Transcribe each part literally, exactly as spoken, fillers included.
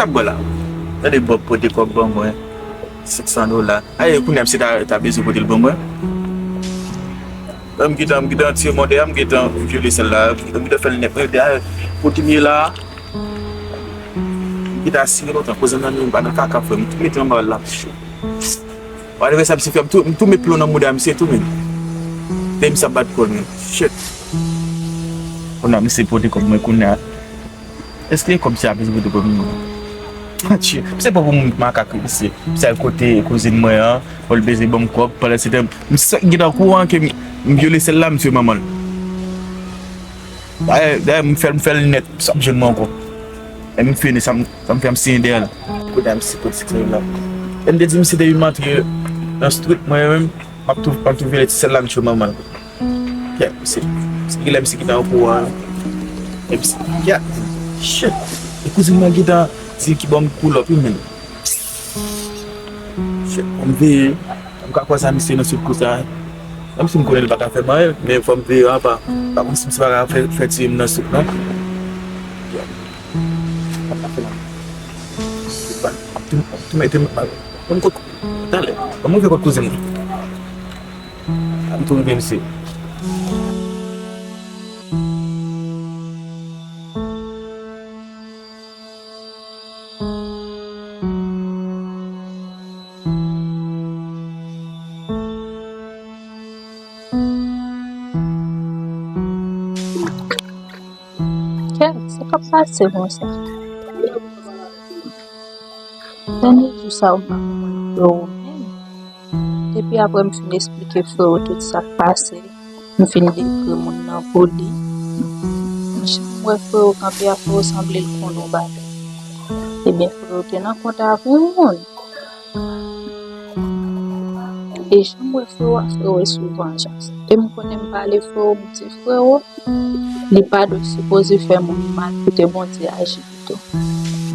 Sa k bò la? Tande Bob pote kòb ban mwen, senk san dola. Aye, kounye a misye ta, ta bezwen pote l ban mwen. Lè m gentan, m gentan tire mòde a, m gentan vyole sèl la, m gentan fè l nèt. Mwen di, "Aye, kote m ye la a?" M gentan asire lontan, koze m nan, m pa nan kaka, frè m. M tou mete anba l la, cho. Malgre sa, misye fè m tou, m tou met plon nan mouda misye tou, menm. Te misye ap bat kò l, menm. Shit. Kounye a, misye pote kòb mwen, kounye a. Èske kòb sa ap vin pote kòb mwen? Atchè, misye pran pou moun makak, wi, misye. Misye al kote kouzin mwen an, pou l bezwen ban m kòb, pandan se tan, misye gentan okouran ke m, m vyole sèl la, misye manman l. Dayè, dayè, m fè l, m fè l nèt, misye p ap jwenn mwen ankò. E m fini, sa m, sa m fè, m siyen dèyè l. Kounye a, misye kote sèl la. E m te di misye depi m antre nan street, mwen menm, m ap tou, m ap tou vyole ti sèl la, misye manman l. Kèt, misye, misye genlè misye gentan okouran. E misye, kèt, shit. E kouzin mwen gentan di ki ban m pull up, wi, menm. Shit, fò m veye. M ka kwè sa misye nan sou kou sa. Menm si m konnen li pa ka fè m anyen, men fò m veye apa. Pa konn si misye pa ka fè, fè tiye m nan sou, non. Kèt, pa ka fè la. Ap tou, ap tou mete m mal. Konn kot, talè. Ban m rive kot kouzin mwen. An tou rive, mesye. Kèt, sa k ap pase konsa? Dènye jou sa yo m pa konprann frè w menm. Depi apre m fin esplike frè w tout sa k pase, m fin dekri moun nan pou li. Jan m wè frè w kanpe a, frè w sanble l konnen yon bagay. Ebyen, frè w te nan kont avè yon moun. E jan m wè frè w a, frè w e sou vanjans. E m konnen m pale frè w, m di frè w, li pa dwe sipoze fè moun mal pou te Bondye aji pito.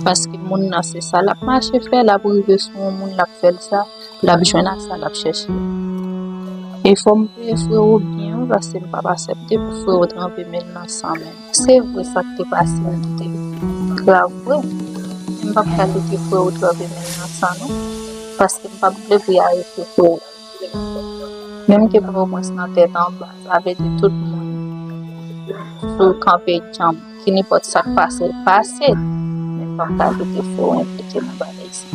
Paske moun nan se sa l ap mache fè, l ap rive sou yon moun, l ap fè l sa, l ap jwenn ak sa l ap chèche. E fò m veye frè w byen, wi, paske m p ap aksepte pou frè w tranpe men l nan san menm. Se vre sa k te pase m te grav vre. M p ap ka kite frè w tranpe men l nan san non. Paske m p ap vle pou y arete frè w. Menm ke pa omwens nan tèt anba, sa vle di tout moun sou kanpe djanm, ki nenpòt sa k pase l pase l. Men m p ap ka kite frè w enplike nan bagay sa.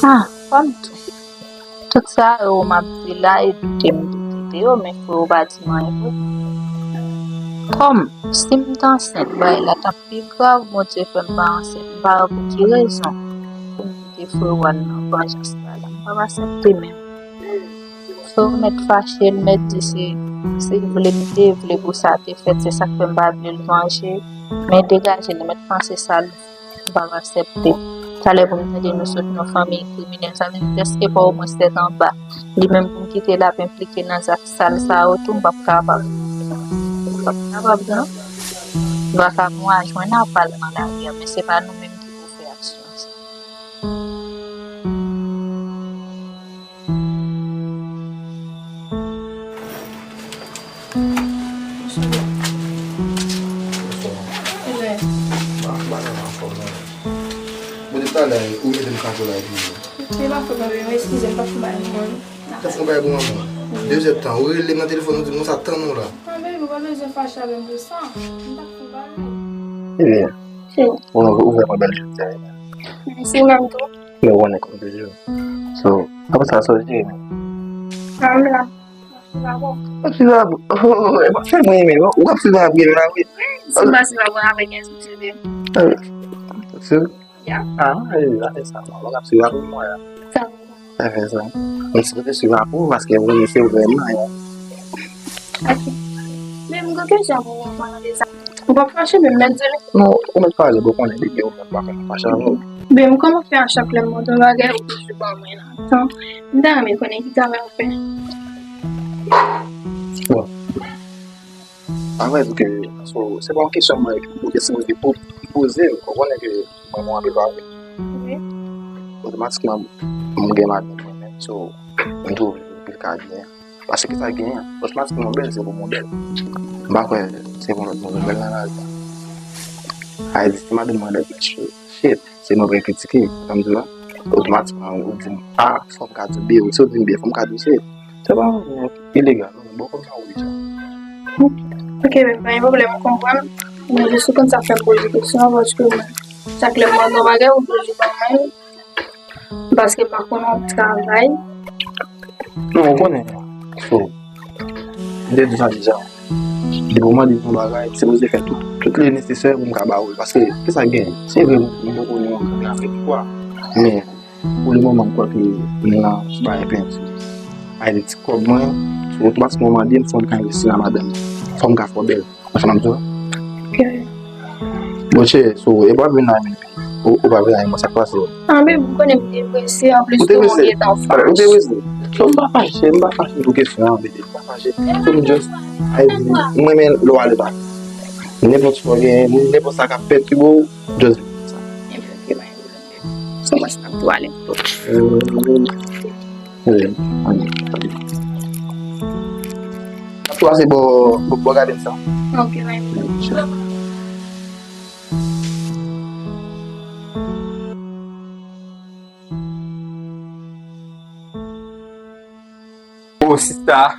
Ah, fò m tou. Tout sa yo m ap di la, e doute m doute de yo, men frè w pa di m anyen vre. Kòm, si m t ansent, bagay la t ap pi grav, Bondye fè m pa ansent, m pa wè pou ki rezon pou m kite frè w al nan vanjans la, la m p ap aksepte menm. Frè w mèt fache, l mèt di se, se vle m te vle pou sa te fèt, se sa k fè m pa vle l vanje, men degaje l, mèt panse sa l m p ap aksepte. Talè pou m tande nou sot nan fanmi kriminèl, sa vle di dèske pa omwens tèt anba. Li menm pou m kite l ap enplike nan zak sal sa yo tou, m p ap kapab. M p ap kapab non. Vakabon a jwenn apa l nan lari a, men se pa nou menm ki pou fè aksyon sa. Bonswa. Bonswa. Bon, depi talè, ou mete m kato la epi. Se pa fòt mwen, baby, eskize m, m t ap fè yon bagay pou manman m. T ap fè yon bagay pou manman w? Wi. De zè tan, ou rele m nan telefòn, ou di m konsa, tann ou la. Non, baby, ou pa bezwen fache avè m pou sa. M t ap fè yon bagay. Ebyen, ou, ou vrèman bèl jodi a. Mèsi, ou menm tou. Men ou konnen kòm toujou. So, apre sa, sa w di? Sa m la. W ap swiv apre. W ap swiv apre. Oh, e pa fè mwen, men w ap swiv apre la, wi. Si m pa swiv apre avèk S B C D. Ah, wi. Swiv? Ya. Ah, e, afè sa, non. W ap swiv apre mwen, ya. Sa. Afè sa. Men si w te swiv apre w, paske vre, se vrèman, ya. Ok. Men m gen kesyon pou ou, mwen mande sa. Ou p ap fache menm, mèt di li. Non, ou mèt pale, bon, konnen depi ou mèt pa fè m fache avè w. Ben, kòman fè a chak lè m mande yon bagay, ou toujou ban mwen nan tan? M ta renmen konnen ki travay ou fè. Bon. Avrèdi ke, so, se pa yon kesyon mwen, yon kesyon mwen te po-, poze, ou konnen ke mwen gen anpil bagay. Wi. Otomatikman, m gen madanm mwen menm, so, m twouve anpil ka genyen. Paske sa genyen, franchman, si yon bèl, se pou modèl. M pa kwè se pou lòt moun bèl nan lavi a. Sa vle di, si madanm mwen dèt mèch, shit, se mwen pou kritike, sa m di la. Otomatikman, ou di m, ah, fò m ka di w B O, si w di m B O, fò m ka di w C. Se pa yon ilegal, non, bon, kòm sa ou deja. Ok, men pa gen pwoblèm, m konprann. Men jis ou konn sa fè m poze kesyon an, paske mwen, chak lè m mande yon bagay, ou toujou ban mwen. Paske m pa konn w ap travay. Non, ou konnen. So, m te di sa deja. Depi w mande m yon bagay, m sipoze fè tout, tout le nesesè pou m ka ba ou l. Paske, kisa k genyen? Se vre, m poko nan yon gran afè de pwa. Men, pou le moman, m kwè ke m nan sou bagay penti. Ay, de ti kòb mwen, so, otomatikman w mande m, fò m ka envesti nan madanm. Fò m ka fè w bèl. Konprann sa m di w? Ok. Bon, cheri, so, e pa vin la menm. Ou, ou pa vin la menm, sa k pase w? Ah, men, m konnen m deprese, anplis tou, mwen gentan fache. Ou deprese? So, m pa fache, m pa fache pou kesyon an, bebe, m pa fache. So, m just, ay, m renmen lè w ale ba. Nenpòt sa w gen, nenpòt sa k ap pètibe w, just vin sa. Ebyen, ok, pa gen pwoblèm, bebe. So, mwen, sa ap tou ale. Wi, wi, wi. Ap pase bò, bò, bò gaden sa. Ok, wi. Oh, sista,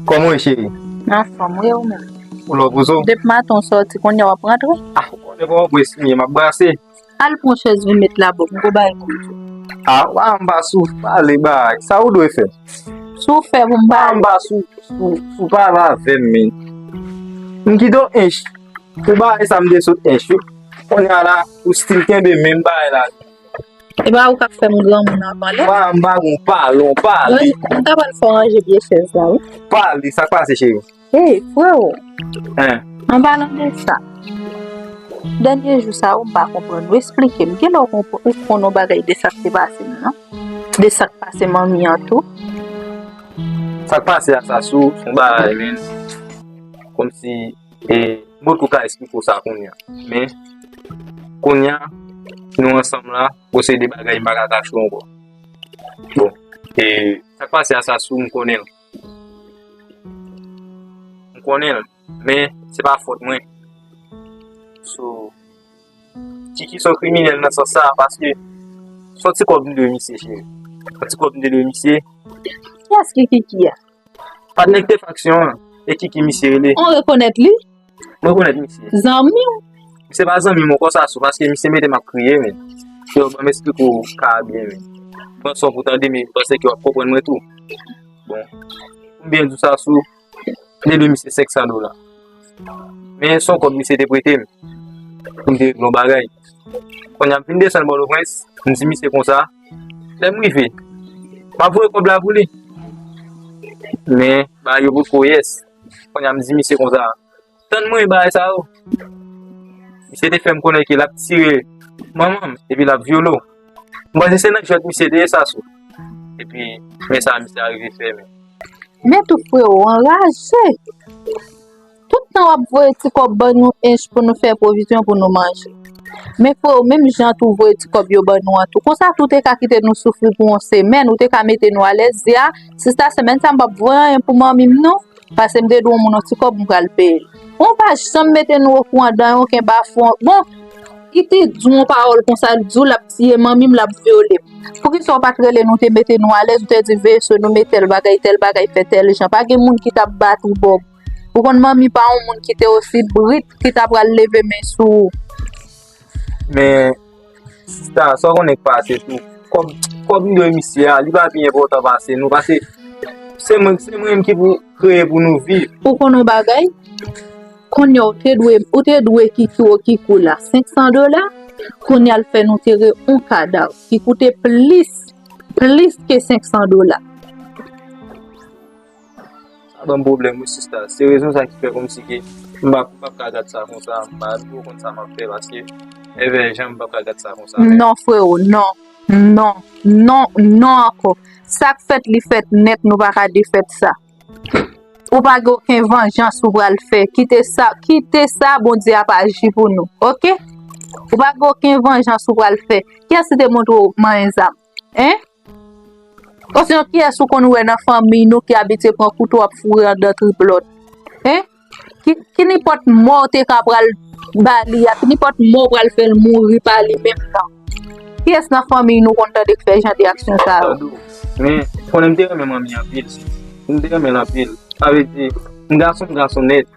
kòman w ye, cheri? Anfòm, wi, ou menm? Ou la w poze w? Depi maten w sòti, kounye a w ap rantre? Ah, ou konnen kòman w esprime, m ap brase. Al pran chèz vin met la bò, m gon bagay pou m di w. Ah, wa, m pa sou pale bagay. Sa ou dwe fè? Si w fè pou m pale. Wa, m pa sou, sou, sou pale avè m, men. M kite w ench. Pou bagay sa m te sot ench, wi. Kounye a la, ou still kenbe menm bagay la. E pa ou k ap fè m granmoun an pale? Wa, m pa gon pale, w pale. M ta pral fè w ranje pye chèz la, wi. Pale, sa k pase, cheri? Hey, freo! Hein? An palan de sa, dènye jou sa yo, m pa konprann. Ou esplike m. Genlè ou konprann, ou konn yon bagay de sa k te pase m nan? De sa k pase manmi an tou? Sa k pase a, Sasou, se yon bagay, men, kòmsi, e, m potko ka esplike w sa kounye a. Men, kounye a, nou ansanm la, posede bagay m pa ka kache w ankò. Bon, e, sa k pase a, Sasou, m konnen l. M konnen l, men se pa fòt mwen. So, Kiki se yon kriminèl nan sans sa, paske se yon ti kòb m dwe misye, cheri. Yon ti kòb m te dwe misye. Kiyès ki Kiki a? Patnè k te faksyon an, e Kiki misye rele. Ou rekonèt li? M rekonèt misye. Zanmi w? Misye pa zanmi m ankò, Sasou, paske misye mete m ap kriye, men. Yo, ban m esplike w ka a byen, men. Pran san w pou tande, men m panse ke w ap konprann mwen tou. Bon, pou m byen di w, Sasou, m te dwe misye senk san dola. Men se yon kòb misye te prete m pou m te regle yon bagay. Kounye a m fin desann Pòtoprens, m di misye konsa, lè m rive, m ap voye kòb la pou li. Men, bagay yo potko yès. Kounye a m di misye konsa, tann mwen bagay sa yo. Misye te fè m konnen ke l ap tire manman m, epi l ap vyole w. M panse se nan jwèt misye te ye, Sasou. Epi, men sa misye arive fè, men. Men tou freo, anraje. Tout tan w ap voye ti kòb ban nou ench pou nou fè pwovizyon pou nou manje. Men freo, menm jan tou voye ti kòb yo ban nou an tou. Konsa tou te ka kite nou soufri pou yon semèn, ou te ka mete nou alèz, di a, sista, semèn sa m p ap voye anyen pou manmi m non. Paske m te dwe yon moun yon ti kòb, m pral peye l. Ou pa janm mete nou okouran dan yon okenn bafon. Bon, li te di w yon pawòl konsa, l di w l ap tiye manmi m, l ap vyole m. Poukisa w pa t rele nou, te mete nou alèz, ou te di, veye sou nou, met tèl bagay, tèl bagay, fè tèl jan. Pa gen moun ki t ap bat ou, Bòb. Ou konn manmi pa yon moun ki te osi brit, ki ta pral leve men sou ou. Men, sista, sa w konnen k pase tou. Kòb, kòb m dwe misye a, li pa pi enpòtan pase nou, paske se mwen, se mwen menm ki pou kreye pou nou viv. Ou konn yon bagay? Kounye a ou te dwe, ou te dwe Kiki Wokikou la senk san dola, kounye a l fè nou tere yon kadav ki koute plis, plis ke senk san dola. Sa ban m pwoblèm wi sista. Se rezon sa ki fè kòmsi ke m p ap, m p ap ka gad sa konsa. M pa twò konn sa m ap fè paske evè jan m p ap ka gad sa konsa. Non, freo, non. Non, non, non ankò. Sa k fèt, li fèt nèt, nou pa ka defèt sa. Ou pa gen okenn vanjans ou pral fè. Kite sa, kite sa, Bondye ap aji pou nou. Oke? Ou pa gen okenn vanjans ou pral fè. Kiyès ki te montre w manyen zam? Hein? Osinon kiyès ou konn wè nan fanmiy nou ki abitye pran kouto ap foure anndan trip lòt? Hein? Ki, ki nenpòt mò w te ka pral ba li a, ki nenpòt mò w pral fè l mouri pa li menm nan. Kiyès nan fanmiy nou konn tande k fè jan de aksyon sa yo? Men, konnen m te renmen manmi anpil. M te renmen l anpil. Sa vle di, m gason, m gason nèt.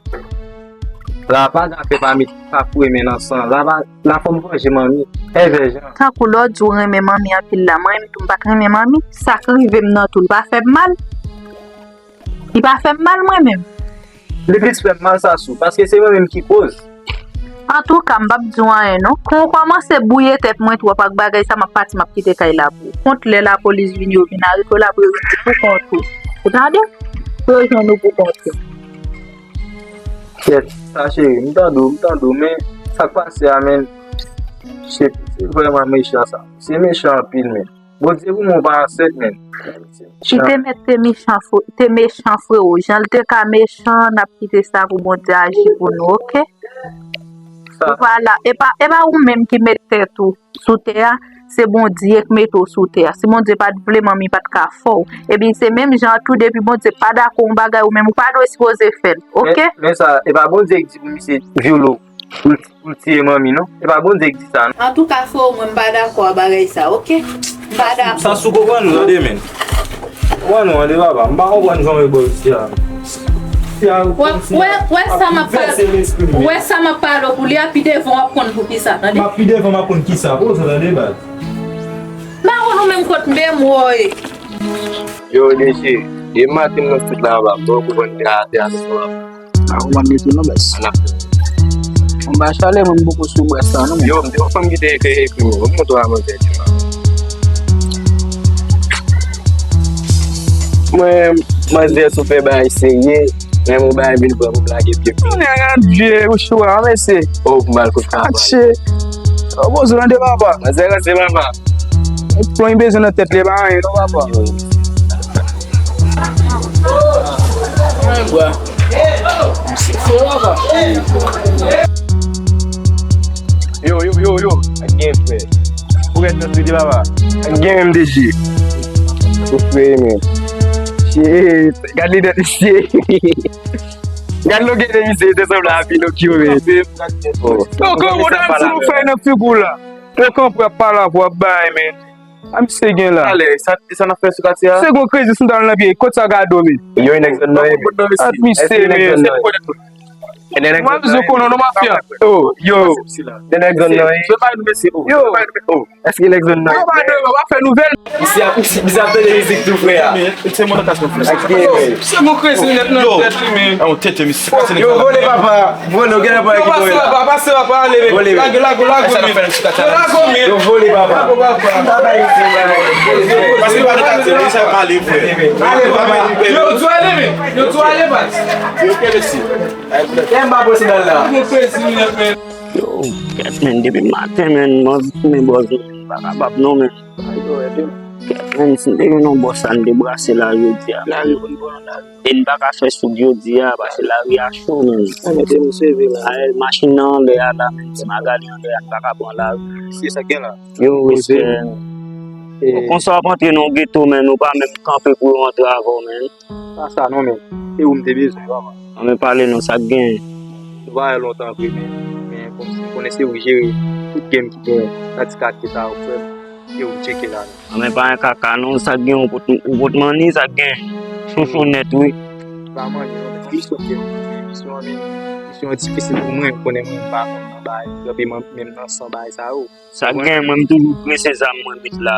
La pa zafè pa met, pa foure men nan san. La pa, la fò m vanje manmi. Èvè jan. Tankou lè w di w renmen manmi anpil la, mwen menm tou m pa t renmen manmi. Sa k rive m nan tou, l pa fè m mal. Li pa fè m mal mwen menm. Li plis fè m mal sa sou, paske se mwen menm ki koz. Antouka, m p ap di w anyen non. Kon w kòmanse bwouye tèt mwen twòp ak bagay sa, m ap pati, m ap kite kay la pou ou. Kont lè lapolis vini, yo vin arete w, l ap rejwenn ou pou kont ou. Ou tande? Rejwenn ou pou kont ou. Kèt, sa cheri, m tande w, m tande w, men sa k pase a, men, se, se vrèman mechan sa. Se mechan anpil, men. Bondye pou mwen pa ansent, men. Li te mèt te mechan, fre-, te mechan, freo. Jan l te ka mechan, n ap kite sa pou Bondye aji pou nou, oke? Ou pa la, e pa, e pa ou menm ki met tèt ou sou tè a, se Bondye k mete w sou tè a. Si Bondye pa t vle, manmi pa t ka fè w. Ebyen, se menm jan an tou, depi Bondye pa dakò yon bagay, ou menm ou pa dwe sipoze fè l, oke? Men, men sa, e pa Bondye ki di pou misye vyole w, pou l, pou l tiye manmi, non. E pa Bondye ki di sa, non. Antouka, freo, mwen m pa dakò a bagay sa, oke? M pa dakò. Sa sou konprann ou, tande, men. Konprann ou, tande, papa. M pa konprann jan w ye bò isi a. Wè, wè, wè sa m ap pale, wè sa m ap pale w pou li a, pi devan w ap konn pou kisa, tande? M ap pi devan m ap konn kisa, poze w tande, baz. M pa konn ou menm kot m ye, m woye. Yo, D J, e maten m nan street la anba, m poko konprann de atè a, sa w ap. A, ou pa mete non, baz. An ap fè. Bon, ba chalè, mwen, m poko sou bras sa, non, men. Yo, m te yon fanm ki te ekri, ekri m, m montre w a manzè di m. Mwen, manzè sou fè bagay serye, men mwen bagay vin pran pou blage pye m. Mwen gad vye ou chou a, mesye. Oh, pou m al kot travay. Atche. Oh, bon, zon de papa. Manzè ranse, papa. Plon bezwen nan tèt li, pa anyen, non, papa. Yo, yo, yo, yo. Ak gen frè. Pou rèt nan sou de papa. Ak gen M D J. Pou frè, men. Shit. Gad li dèt misye. Gad longè de misye, te sanble a Pinokyo, men. Yo, kòman w ap sou nou fè nan figi w la? Yo, kanpe ap pale avè w ap bay, men. A misye gen la. Talè, sa, sa n ap fè sou katye a? Se gon krezi sou dal nan pye, kot sa gado, men. Yo, e nèg zòn nan ye, men. At misye, men. Mwen di w konnen non mafya. Oh, yo. De nèg zòn nan ye. Yo. Èske nèg zòn nan ye? Yo, pa de, pa fè nouvèl. Misye ap, misye ap tande mizik tou, frè a. Se mwen nan kas mwen fè. Se mwen krezi nèt nan tèt li, men. An tèt, misye pase nèg. Yo, vole, papa. Vole, ou genlè pran ki vole la. Pase, papa, pase, papa, ale, men. Vole, men. Lage, lage, lage, men. Yo, lage, men. Yo, vole, papa. Pase pa nan katye, men, sa pale, frè. Ale, papa. Yo, di w ale, men. Yo, di w ale, pati. Yo, kèlesi. Kè m pa pran sandal la. Yo, kèt, men, depi maten, men, m anvi fimen bòz, men, m pa kapab, non, men. Kèt, men, si m te gen yon bòs, sa n te brase la, jodi a. E n pa ka fè soud jodi a, paske lari a cho, men. Ayèl, machin nan anlè a la, men, ti magali anlè a, n pa ka pran lari. Se sa k gen la. Yo, respè. Konsa w ap antre nan yon geto, men, ou pa menm kanpe pou yo antre avè w, men. Pa sa non, men. Se ou m te bezwen, papa. An men pale non, sa k gen? Nou pa wè lontan vre, men, men kòmsi m konnen se ou k jere tout game ki gen nan ti katye sa yo, frè m. Se ou m tcheke la, non. An men pa yon kaka non, sa k gen? Ou pot, ou pot manni, sa k gen? Chouchou nèt, wi. Pa manni non, men se misyon m gen. Misyon an, men, misyon an difisil pou mwen, m konnen mwen m pa konn nan bagay, kanpe menm nan san bagay sa yo. Sa gen, mwen, m toujou prese zam mwen met la.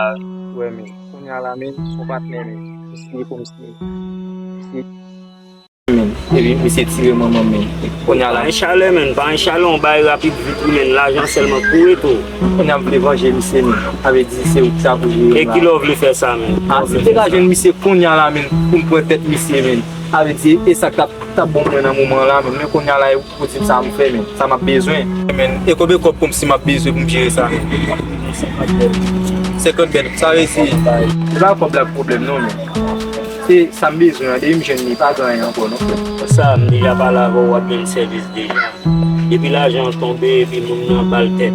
Wè, men, kounye a la, men, se yon patnè, men, misye, kòmsi, misye, men, epi misye tire manman m, men, kounye a la. Pa yon chalè, men, pa yon chalè, yon bagay rapid, vit, wi, men, lajan sèlman k pou rete w. Kounye a m vle vanje misye, men, sa vle di se ou ki ta pou jere m la. E kilè w vle fè sa, men? A, si m te ka jwenn misye kounye a la, men, pou m pran tèt misye, men, sa vle di, e sa k t ap, t ap bon mwen nan moman an la, men, men kounye a la, e Pou di m sa m fè, men, sa m ap bezwen. Men, e konbyen kòb kòmsi m ap bezwen pou m jere sa? Senkant bèl, sa resi. Se pa kòb la k pwoblèm non, men. Se sa m bezwen an, depi m jwenn li, pa gen anyen ankò non. Sa, m deja pale avè w, w ap jwenn sèvis deja. Depi lajan an tonbe, epi moun nan ba l tèt.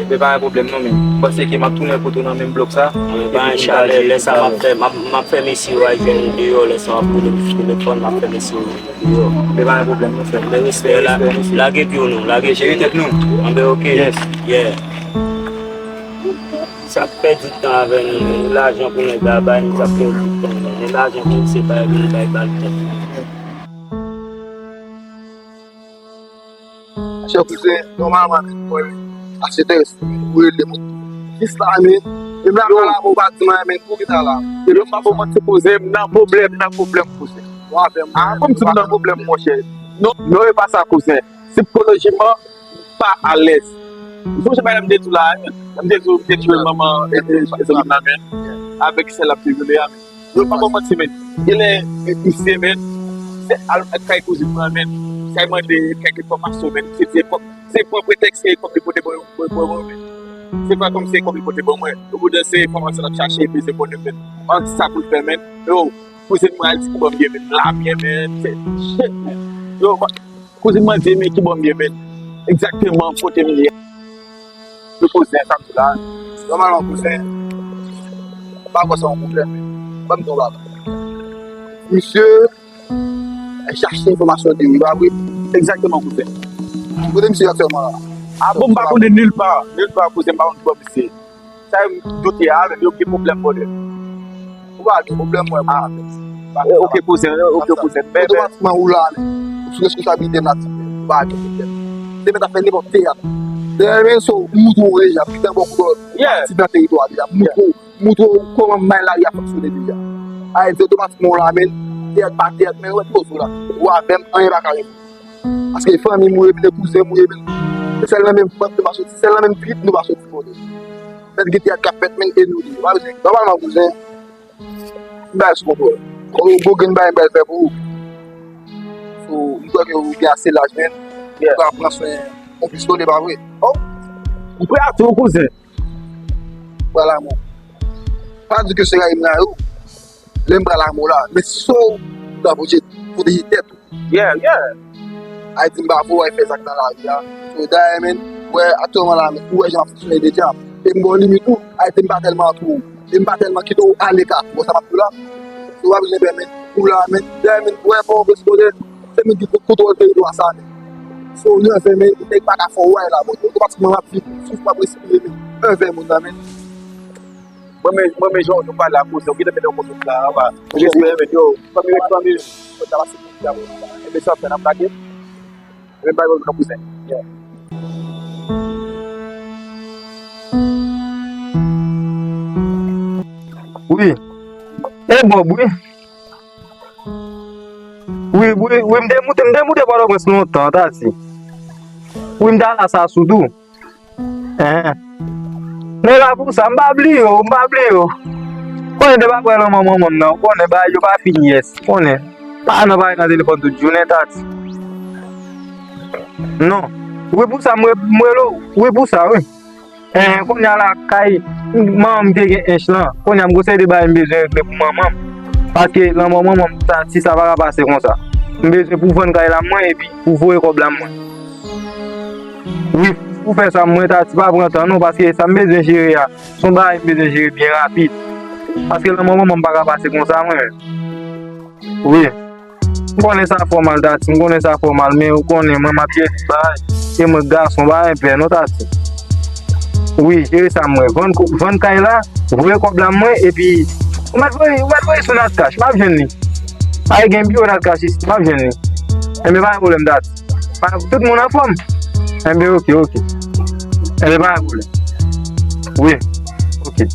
Men pa gen pwoblèm non, men m panse ke m ap tounen kote w nan menm blòk sa. Men pa gen chalè, lè sa m ap fè, m ap, m ap fè mesye yo al jwenn ou deyò, lè sa w ap rele m sou telefòn, m ap fè mesye yo jwenn ou deyò. Men pa gen pwoblèm non, frè. Men respè, la, lage pye w non, lage pye w. Jere tèt nou. Anben, oke. Yes. Yeah. Sa k pèdi tan avè nou, men nou lajan pou nèg la bay, nou t ap pèdi tan, men lajan pou se bay, nou bay bal tèt. Chè kouzen, nòmalman, men, mwen, a sèt è, ou rele mwen jis la, men, e m la pale avè w, ou pa di m anyen, men, pou ki sa la? E lè m pa bon manti, kouzen, m nan pwoblèm, m nan pwoblèm, kouzen. Ou avè m, a, kòmsi m nan pwoblèm, monchè. Non, non, e pa sa, kouzen. Sikolojikman, m pa alèz. Ou sonje bagay la m te di w la, hein? M te di w, m te di w manman, e, e, e, zanmi m nan, men, avèk sèl la m te vyole a, men. Yo pa ban manti, men. Genlè, e, misye, men, se al kay kouzin mwen, men. Sa mande kèk enfòmasyon, men. Se, se kòb, se pran pretèks ke kòb li pote ban yo, ban, ban mwen, men. Se pa kòm se kòb li pote ban mwen. Yo pote se enfòmasyon l ap chache, bezwen konnen, men. An, sa pou l fè, men. Yo, kouzin mwen al di ki bò m ye, men. La byen, men. Se, shit, men. Yo, kouzin mwen di, men, ki bò m ye, men. Egzakteman kote m ye. Yo kouzen, sa m di la. Nòmalman, kouzen, m pa kwè se yon pwoblèm, men. Ban m di w bagay. Misye, chache enfòmasyon de ou, pa vre? Egzakteman, kouzen. Kote misye ye aktyèlman la? A bon, m pa konnen nil pa. Nil pa, kouzen, m pa konn ki bò misye. Sa yo m doute a, men yo gen pwoblèm, brother. Ou pa gen pwoblèm, mwen, mwen, avèk sa. E, oke, kouzen, e, oke, kouzen. Men, men otomatikman, ou la, men. Ou sou responsablite m la, ti frè. Ou pa gen pwoblèm. Se mèt ap fè nenpòt teyat. Dèyè, men, so, ou moutre w deja, pitan bò kote w pati nan teritwa a deja. Moutre w, moutre w kòman may lari a fonksyone deja. A, se otomatikman, ou la, men. Teyat pa teyat, men, ou wè poze w la. Ou avè m, anyen pa ka rive. Paske fanmi m ou ye, men kouzen m ou ye, men. Se sèl nan menm vant nou pa soti, sèl nan menm trip nou pa soti, brother. Fèt gen teyat k ap fèt, men, e nou li. Ou pa bezwen, nòmalman, kouzen, m bay sou kontwòl. Kòm ou gen bagay m pral fè pou ou. So, m kwè ke ou gen ase laj, men. Yeah. Ou ka pran swen yon pistolè, pa vre? Oh, m prè a tou, kouzen. Pral amò. Pa di ke se rayi m rayi w. Lè m pral amò la. Men si w ta pwoteje, pwoteje tèt ou. Yeah, yeah. Ay di m pa vo, ay fè zak nan lari a. So, dayè, men, ou wè, aktyèlman la, men, ou wè jan m ap fonksyone deja. E m gen yon limit tou, ay di m pa tèlman antre w. E m pa tèlman kite w ale ka, bon, sa m ap di w la. So, w pa bezwen pè, men, ou la, men, dayè, men, ou wè, fò w respòde, se moun ki kontwòl teritwa sa, men. So, nou anfen, men, nèg pa ka fè w wè la, bon, otomatikman, w ap viv, souf w ap respire, men, anfen moun nan, men. Mwen menm, mwen menm, jan nou pale a koze, ou gentan mete yon kote la, anba. Respè, men yo, fanmi, fanmi, mwen ta pase pou fè a, enben sa fè n ap lage. Enben bay mwen nan kouzen. Yeah. Wi. E Bob, wi. Wi, wi, wi, m te moute, m te moute Pòtoprens lontan, Tati. Wi, m t al Asasou tou. Hein. Nèg la pou sa, m pa bliye w, m pa bliye w. Konnen te pa kwè nan manman m nan, konnen bagay yo pa fini, yes. Konnen. Pa nan bagay nan telefòn tout jounen, Tati. Non. Wi pou sa, m re-, m rele w. Wi pou sa, wi. Hein, kounye a la, kay manman m te gen ench lan. Kounye a m gon seri de bagay m bezwen regle pou manman m. Paske lanmò manman m, Tati, sa pa ka pase konsa. M bezwen pou vann kay la mwen epi pou voye kòb la mwen. Wi, pou fè sa, mwen, Tati, pa pran tan non, paske sa m bezwen jere a, se yon bagay m bezwen jere byen rapid. Paske lanmò manman m pa ka pase konsa, mwen menm. Wi. M konnen sa fè w mal, Tati, m konnen sa fè w mal, men ou konnen, mwen, m ap jere tout bagay. E mwen, gason, pa gen pè, non, Tati. Wi, jere sa, mwen. Vann ko-, vann kay la, voye kòb la, mwen, epi, ou mèt voye, ou mèt voye sou Natcash, m ap jwenn li. Pa gen biwo Natcash isit, m ap jwenn li. Enben, pa gen pwoblèm, Tati. Pa, tout moun anfòm? Enben, oke, oke. Enben, pa gen pwoblèm. Wi, oke.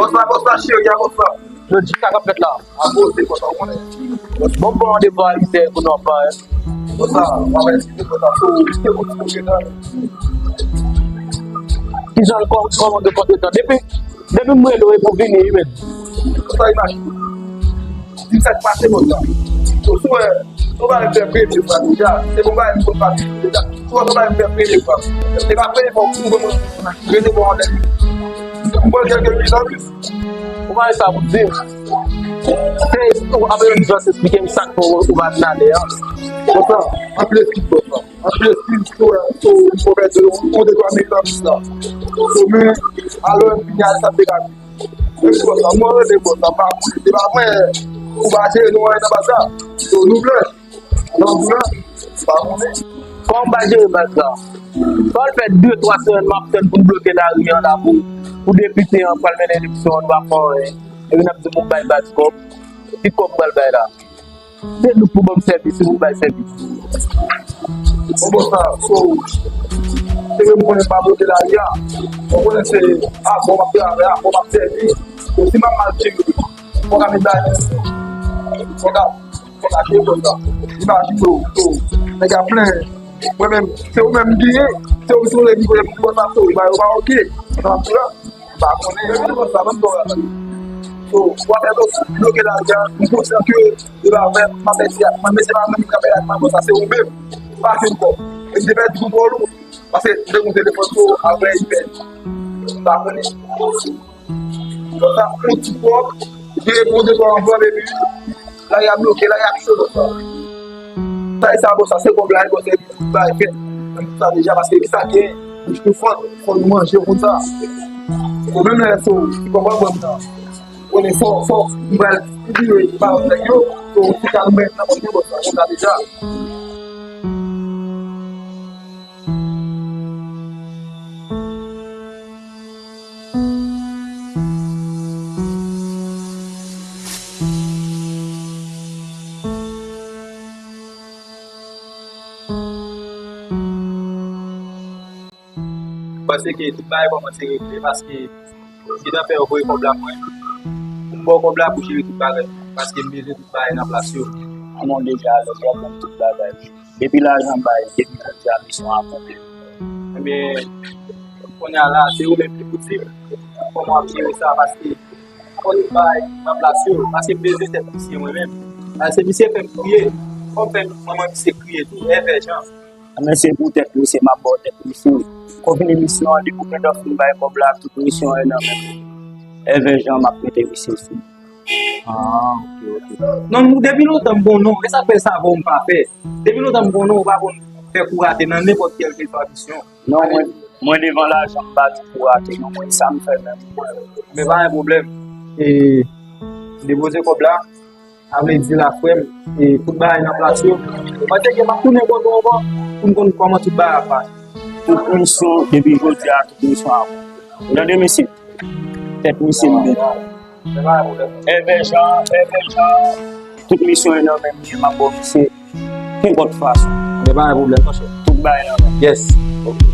Bòs la, bòs la, cheri a, bòs la. Yo di sa k ap fèt la. Akoz se konsa, ou konnen. Bon, bon, de vwa, li se konnen w ap parèt. Konsa, w ap eskize konsa, so, se konsa, ou gentan. Kijan, kò-, kòman gen kontretan? Depi, depi m rele w, epi w vini, wi, men. Konsa, imaj. Di m sa k pase, konsa. So, si w wè, si w pa fè premye fwa deja, se bon bagay, m konn pati deja. Si w wè, si w pa fè premye fwa. Se pa premye fwa, ou konn rele bon anlè. M pran kèlke minit anplis. Ou pa gen sa pou di m. Se, ou ap bezwen jis eksplike m sa k fè ou, ou pa vin ale a. Konsa, anpil eskiz, konsa. Anpil eskiz, so, so, m pèdi yon, yon de twa minit anplis la. So, men, alò, m vini al sa te ka. Eskiz, konsa, mwen rele konsa, m pa konnen. Se pa mwen, ou pa jere nou anyen nan baz la. So, nou blanch. Nan blan, pa konnen. Kòman w pa jere baz la? Fò l fè de, twa semèn m ap tann pou n bloke lari an la pou, pou depite an pral mennen eleksyon an, nou pa fè anyen. Epi n ap di pou bay baz kòb. Ki kòb pral bay la? Se nou k pou ban m sèvis, se pou bay sèvis. Bon, bon, sa, so, se menm konnen pa bloke lari a. Ou konnen se avè w m ap travay, avè w m ap sèvi. So, si m ap mal jere, fò w ka met bagay nan fò w ka Konsa, se konsa. Imajine w, so, nèg ap plenyen. Mwen menm, se ou menm m genyen, se ou, se ou vle vin kote m konsa, so, ba yo pa oke. Sa m ap di la, m pa konnen, se konsa, menm kò la. So, w ap fè bloke lajan, m konsyan ke, e pa vre, m ap mèsi ak mwen, men se pa mwen menm k ap pèdi ak mwen, konsa, se ou menm. Pase m kò. E m te pèdi pou bòl ou, paske m te gon telefòn, so, apre, li pèdi. M pa konnen. Konsa, yon ti kòb, jere pou de twa anvan, epi lari a bloke, lari a cho konsa. Sa e sa, bon, sa se kòb la, bon, se bagay fèt. Sa deja, paske ki sa gen, bouch nou fò, fò nou manje konsa. Bon, menm lè so, kòb an ban m nan. Konnen fò, fò, m pral vire, ba nèg yo, so, ti kalmè, nan manje konsa, konsa deja. Panse ke tout bagay kòmanse regle paske gentan fè yo voye kòb la mwen. Pou m ba w kòb la pou jere tout bagay. Paske m bezwen tout bagay nan plas yo. Amon deja alèz, w ap konn tout bagay. Depi lajan bay, depi jodi a misyon akonpli. Ebyen, kounye a la, se ou menm ki pou di m kòman w ap jere sa, paske fò nou bay nan plas yo, paske m bezwen tèt misye mwen menm. Paske misye fè m kriye, fò m fè manman misye kriye tou, Èvè Jan. Anben se pou tèt misye, m ap ba w tèt misye. Konfini misyon an, depi w gentan fin bay kòb la, tout misyon yo nan men m. Èvè Jan, m ap mete misye sou. Ah, ok, ok. Non, depi lontan m gon non, e sa k fè sa avè w m pa fè. Depi lontan m gon non, ou pa konn fè kou rate nan nenpòt kèlkeswa misyon. Non, mwen, mwen devan lajan, m pa di kou rate, non, mwen, sa m fè menm. Men pa gen pwoblèm. E, depoze kòb la, sa vle di la, frè m, e tout bagay nan plas yo. Mwen te gen, m ap tounen kote w ankò, pou m konn kòman tout bagay ap pase. Tout misyon, depi jodi a, tout misyon ap. Tande, mesye. Tèt misye m bèt. Èvè Jan, Èvè Jan, tout misyon yo nan men m, m ap ba w misye. Kenpòt fason. Men pa gen pwoblèm, monchè. Tout bagay nan men m. Yes. Ok.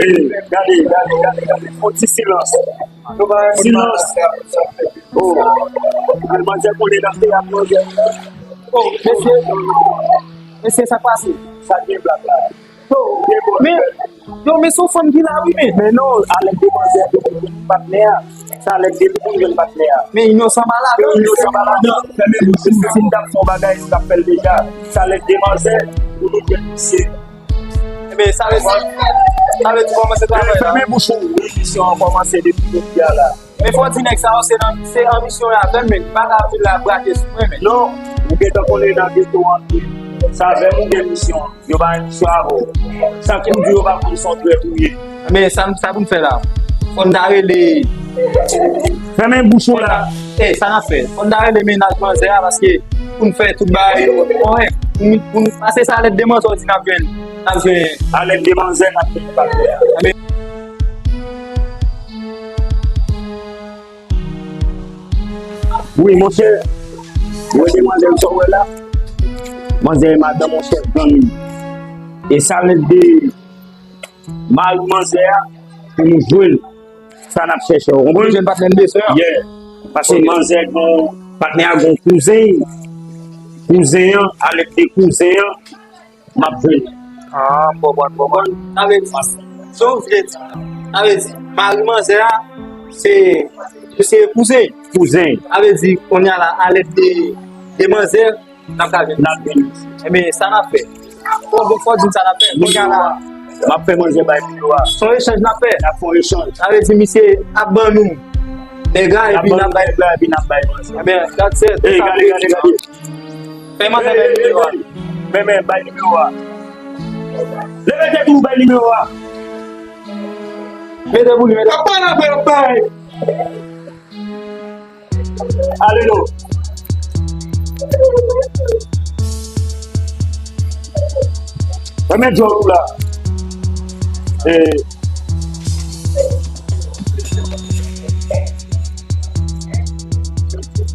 Gade, gade, gade, gade. Fò ti silans. Silans. Oh. Al manzè konnen nan teyat manzè. Oh, mesye. Mesye, sa k pase? Sa k gen blak la? Yo, men, yo, men se yon fanm ki la, wi, men. Men non, alèk de manzè pou jwenn patnè a. Se alèk de li pou jwenn patnè a. Men inosan pa la, men inosan pa la. Fèmen bouch ou, si m t ap fè yon bagay, m t ap fè l deja. Se alèk de manzè pou nou jwenn misye. Ebyen, sa vle di, sa vle di kòmanse travay la. Fèmen bouch ou, wi, misyon an kòmanse depi jodi a la. Men fò di nèg sa yo se nan, se anbisyon y avè m, men pa ka vin la brake sou mwen, men. Non, ou gentan konnen nan geto an tou. Se avè m ou gen misyon. Yo pa gen misyon avè w. San ke m di yo pa konn se yon trèt ou ye. Men sa, sa pou n fè la? Fò n ta rele. Fèmen bouch ou la. E, sa n ap fè? Fò n ta rele mennaj manzè a, paske pou n fè tout bagay yo kòrèk. Pou n, pou n pase sa lèt de manzè w di n ap jwenn. N ap jwenn. A lèt de manzè n ap jwenn patnè a. Wi, monchè. Mwen se manzè sa w wè la. Manzè e madanm yon chèf gang li. E sa lèt de mari manzè a pou nou jwe l. Sa n ap chèche, w konprann? Jwenn patnè n bezwen an. Yeah. Paske manzè gon patnè a gon kouzen. Kouzen an, a lèt de kouzen an, m ap jwenn. Ah, m konprann, m konprann. Sa vle di, sa w vle di, sa vle di, mari manzè a, se, se kouzen. Kouzen. Sa vle di, kounye a la, a lèt de, de manzè, n ap ka jwenn. N ap jwenn. Ebyen, sa n ap fè. Fò, fò di m sa n ap fè. Kounye a la. M ap fè manzè bay nimewo a. Se yon echanj n ap fè. N ap fè yon echanj. Sa vle di, misye ap ban nou nèg la, epi n ap bay nèg la, epi n ap bay manzè. Ebyen, that's it. Ey, gade, gade, gade. Fè manzè bay nimewo a. Men, men, bay nimewo a. Leve tèt ou, bay nimewo a. Mete pou li, mete. Apa la, apa la, apa la. Ale non. Fèmen djòl ou la. Eh.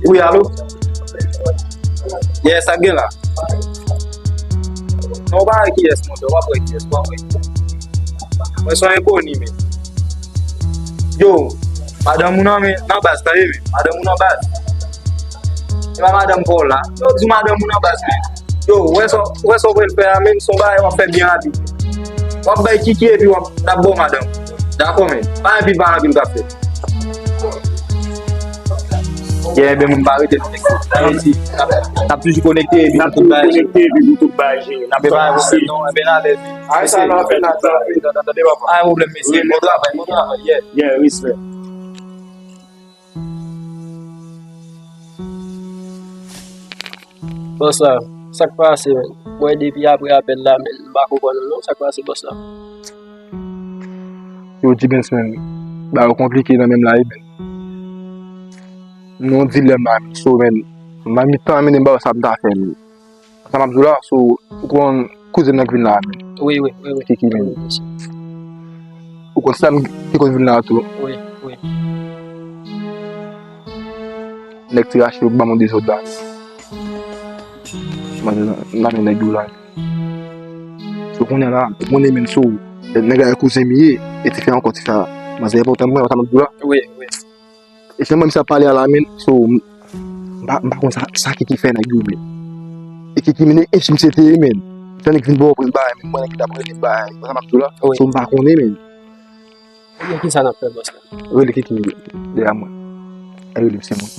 Wi, alo? Yes, sa gen la. Non, w pa wè kiyès, monchè, w ap wè kiyès, w ap wè kiyès. Mwen se yon enkoni, men. Yo, madanm ou nan men, nan baz, tande, men. Madanm ou nan baz. Se pa madanm pa w la. Yo, di madanm ou nan baz, men. Yo, wè sa, wè sa w pral fè a, men, se yon bagay w ap fè byen rapid. W ap bay Kiki epi w ap, n ap ba w madanm. Dakò, men. Pa anpil, pa anpil k ap fèt. Yeah, enben, moun pa rete non, mesye. N ap, n ap toujou konekte epi pou tout bagay. N ap toujou konekte epi pou tout bagay. N ap fè non, enben, n alèz. Ay, sa n ap fè, n ap fè, n ap fè, tande, papa. Pa gen pwoblèm, mesye. Bon travay, bon travay, yeah. Yeah, respè. Bòs la, sa k pase, men? Mwen, depi apre apèl la, men, m pa konprann ou non, sa k pase, bòs la? Yo, G-Benz, men, bagay yo konplike nan men m la, wi, men. M nan yon dilèm la, men, so, men, m nan mitan, men, m pa wè sa m ta fè, men. Sa m ap di w la, so, ou konn kouzen nan k vin la a, men. Wi, wi, wi, wi. Kiki, men. Ou konn sa m ki konn vin la a tou. Wi, wi. Nèg ti rache yo ban m yon dezòd la. Mwen, nan men nèg yo la. So, kounye a la, ou konnen, men, so, nèg la e kouzen m ye, e ti fè ankò, ti fè a. Manzè enpòtan mwen, sa m ap di w la. Wi, wi. E sèlman misye ap pale a la, men, so, m, m pa, m pa konn sa, sa Kiki fè nèg yo, men. E Kiki, men, e si misye te ye, men. Se nèg vin bò, pran bagay, men, mwen, nèg ki t ap rele bagay, sa m ap di w la. Wi. So, m pa konnen, men. Ebyen, kisa n ap fè, bòs la? Rele Kiki dèyè mwen. Rele misye mwen.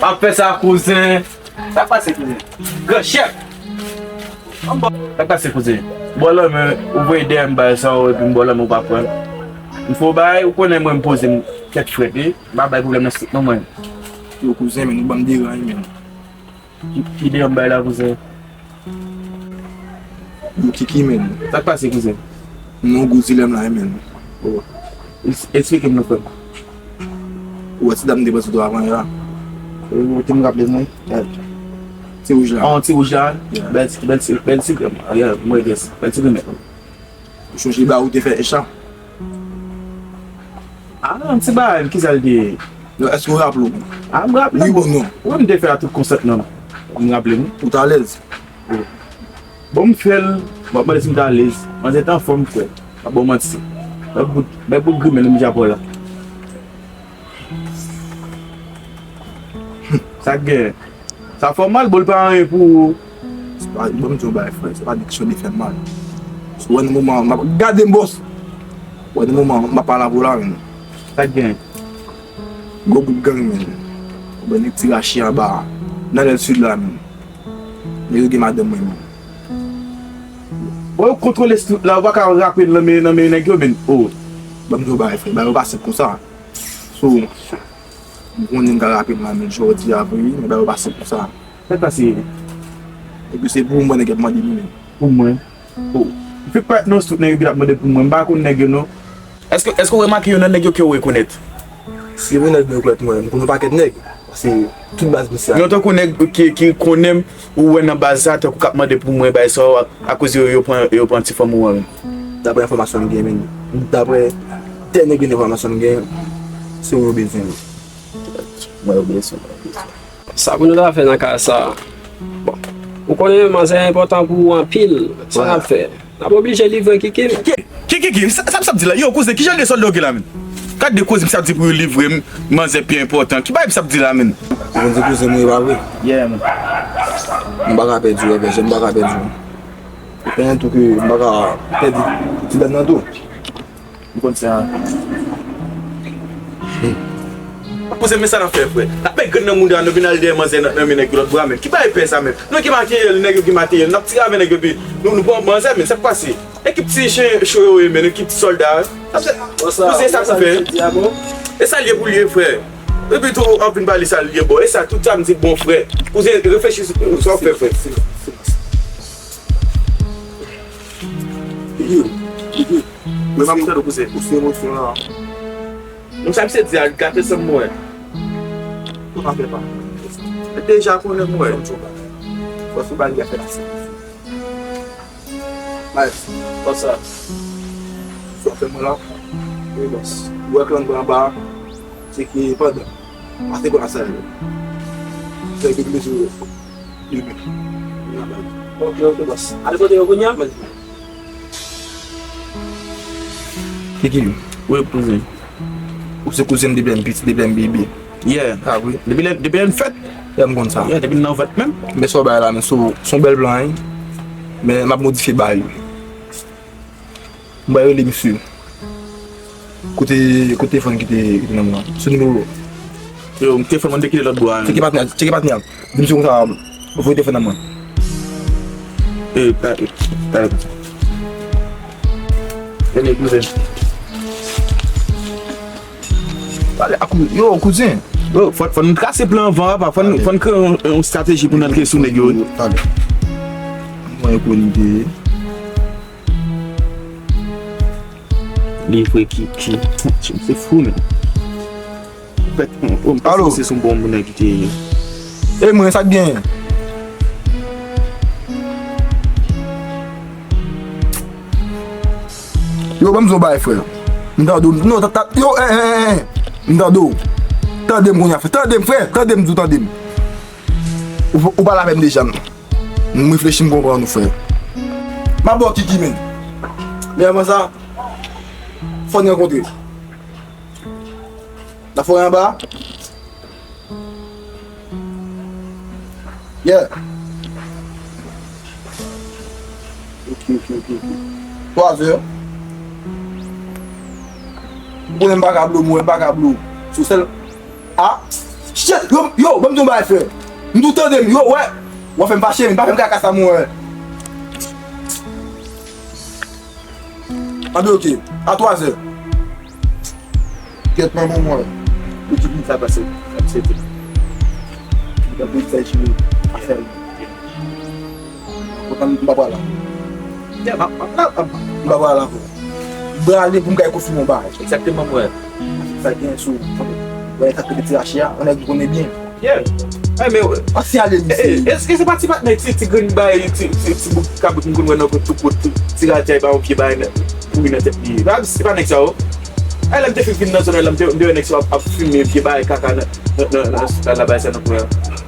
M ap fè sa, kouzen. Sa k pase, kouzen? Gran chèf. Sa k pase, kouzen? Bò lanmen, ou voye dèyè m bay sa, epi m bò lanmen ou pa pran. M fè w bagay, ou konnen mwen m poze m tèt frèt, wi. M pa bay pwoblèm nan striktman mwen. Yo, kouzen, men ou ban m deranj, men. Ki, ki deyò m bay la, kouzen? Yo, Kiki, men. Sa k pase, kouzen? M nan yon gwo dilèm la, men. Oh. Es-, eksplike m non, frè m. Ou wè ti dam m te pran sou tou avan yè a? Ou te m raple mwen? Ti wouj la. Ah, ti wouj la? Yeah. Bèl ti, bèl ti, bèl ti granm. Ah, yeah, mwen, yes. Bèl ti granm. Ou chonje ba ou te fè Echa? Ah, yon ti bagay, kisa l te ye? Non, èske w raple w? Ah, m raple m. Wi, bon, non. Wi, m te fè a tout konsantman m. M raple m. Ou t alèz? Wi. Bon, m fè l, m ap mande si m t alèz. Manzè t anfòm, frè. M ap ba w manti. Bèl bout, bèl bout grimèl m japon la. Sa k gen? Sa fè w mal, bon, l pa anyen pou ou. Se pa, bon, m di w bagay, frè, se pa de kesyon de fè m mal. Si w wè nan moman an, m ap gade m, bòs. W wè nan moman an, m ap pale avè w la, men. Sa k gen? Gwo bout gang, men. Ou wè nèg ti rache anba a. Nan lè sid la, men. Nèg yo gen madanm mwen, men. Bon, yo kontwole street la, ou pa ka rape nan men, nan men nèg yo, men. Oh. Bon, m di w bagay, frè, bagay yo pa senp konsa. So, m konnen m ka rape m la, men jodi a vre, men bagay yo pa senp konsa. Sa k pase? Epi se pou mwen nèg ap mande li menm. Pou mwen? Oh. M fèk parèt nan street, nèg yo ki t ap mande pou mwen. M pa konn nèg yo non. Èske, èske w remake youn nan nèg yo ke w rekonèt? Si youn nèg mwen rekonèt mwen, m konn yon pakèt nèg. Paske tout baz misye a. Yon tankou nèg ki, ki konnen m, ou wè nan baz sa, tankou k ap mande pou mwen, bay sa, a, akoz yo, yo pran, yo pran ti fanm ou an. Daprè enfòmasyon m gen, men. Daprè dènye grenn enfòmasyon m gen, se ou yo bezwen. Mwen yo bezwen, mwen yo bezwen. Sa pou nou ta fè nan ka sa? Bon, ou konnen manzè enpòtan pou ou anpil. Sa n ap fè? N ap oblije livre Kiki. Ki, ki, ki, ki? Sa, sa misye ap di la? Yo, kouzen, kijan de sòlda w gen la, menn? Gad de koze misye ap di pou yo livre m, manzè pi enpòtan. Ki bagay misye ap di la, menn? Ou konn se kouzen mwen ye, pa vre? Yeah, man. M pa ka pèdi w, frè, m pa ka pèdi w. Ou konnen tou ke m pa ka pèdi ti bèt nan tou. M konn sa. Kouzen, men sa n ap fè, frè. N ap met grenn nan mouda nou, vin al dèyè manzè nan, nan men nèg yo lòt bò a, menn. Ki bagay pè sa, menn? Nou gen materyèl, nèg yo gen materyèl. N ap tire avè nèg yo, epi nou, nou pran manzè, menn. Sa k pase? Ekip ti chen cho yo ye, menn. Ekip ti sòlda. Sa se, kouzen, sa pou fè. E sa l ye pou l ye, frè. Epi tou, w ap vin pale sa l ye, bò. E sa, tout sa m di, bon, frè. Kouzen, reflechi sou sa w ap fè, frè. Yo, yo. Mwen pa moutre nou kouzen. Ou sou emosyon la. Donk sa misye di a, gate sanm mwen. Ou pa fè pa. Deja konnen mwen. Fòs ou ba li a fè la. Nice. Fòs sa. Sa fè mwen la. Wi, bòs. Ou wè klan pran ba. Se ki pandan. Pase kon ap salye. Fè gen plezi. Ok, ok, bòs. Ale kote yo kounye a? Kiki. Wi, kouzen. Ou se kouzen m depi lè m piti, depi lè m bebe. Yeah. Ah, wi. Depi lè, depi lè m fèt. Yeah, m konn sa. Yeah, depi m nan vant menm. Men sa w bay la, men se yon bèl plan, wi. Men m ap modifye bagay yo. M bay rele misye. Kote, kote telefòn ki te, ki te nan men an? Sou nimewo. Yo, telefòn mwen te kite lòt bò a. Tcheke patnè, tcheke patnè a. Di misye konsa, voye telefòn nan mwen. E, pa, pa. Tande, kouzen. Pale ak ou, yo, kouzen. Yo, fò, fò n trase plan anvan, papa. Fò n, fò n kreye yon, yon estrateji pou n antre sou nèg yo. Tande. Mwen, yo konn ide. Livre Kiki. Tchim, se fou, men. Fèt, m, m panse se yon bon moun ki te ye. E mwen, sa k genyen? Yo, ban m di w yon bagay, frè. M tande w. Non, ta, ta, yo, en, en, en, en. M tande w. Tande m kounye a, frè. Tande m, frè. Tande m, di w tande m. Ou, ou pa lapèn deja, non. M reflechi, m konprann ou, frè. M ap ba w Kiki, men. Men avan sa, fò n rankontre. Nan forè anba. Yeah. Ok, ok, ok, ok. Twa zè. Ou konnen m pa ka blo, mwen, m pa ka blo. Sou sèl Ah, shit, yo, yo, ban m di yon bagay, frè. M di w tande m, yo, wè. W ap fè m fache, men pa fè m kaka sa, mwen. Anben, ok. A twa zè. Gèt manman mwen. Ou di m sa pase. Sa pase. Li t ap di sa jwe. Afè l. Kontan m pa pral la. Yeah, m ap, m ap, m ap, m ap. M pa pral la ankò. M prale pou m kay konfime yon bagay. Egzakteman, mwen. Sa gen sou, mwen, sa kote ti rache a, yon nèg m konnen byen. Yeah. Ay, men, an si ale, misye. Eh, eh, èske se pa ti patnè, ti, ti grenn bagay, ti, ti, ti bout kabrit m konn wè nan tout kot, ti, ti radjay pa yon vye bagay nan, kouri nan tèt li. Se pa nèg sa yo. Ay, lè m te fin vin nan zòn nan, lè m te, m te wè nèg sa yo ap, ap fimen vye bagay kaka nan, nan, nan, nan, nan bagay sa nan kwen an.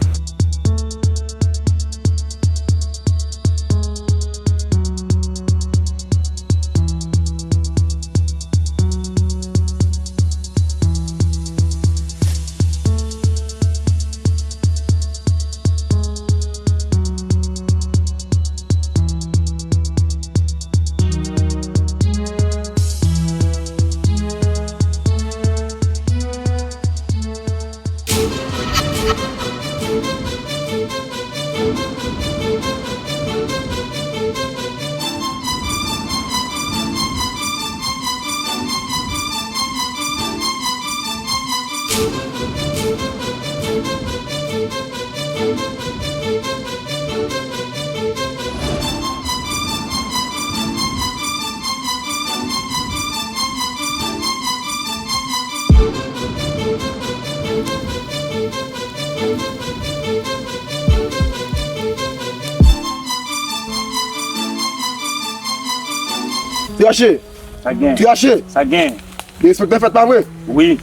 T H, Sa gen? T H, Sa gen? Derespekte fèt, pa vre? Wi.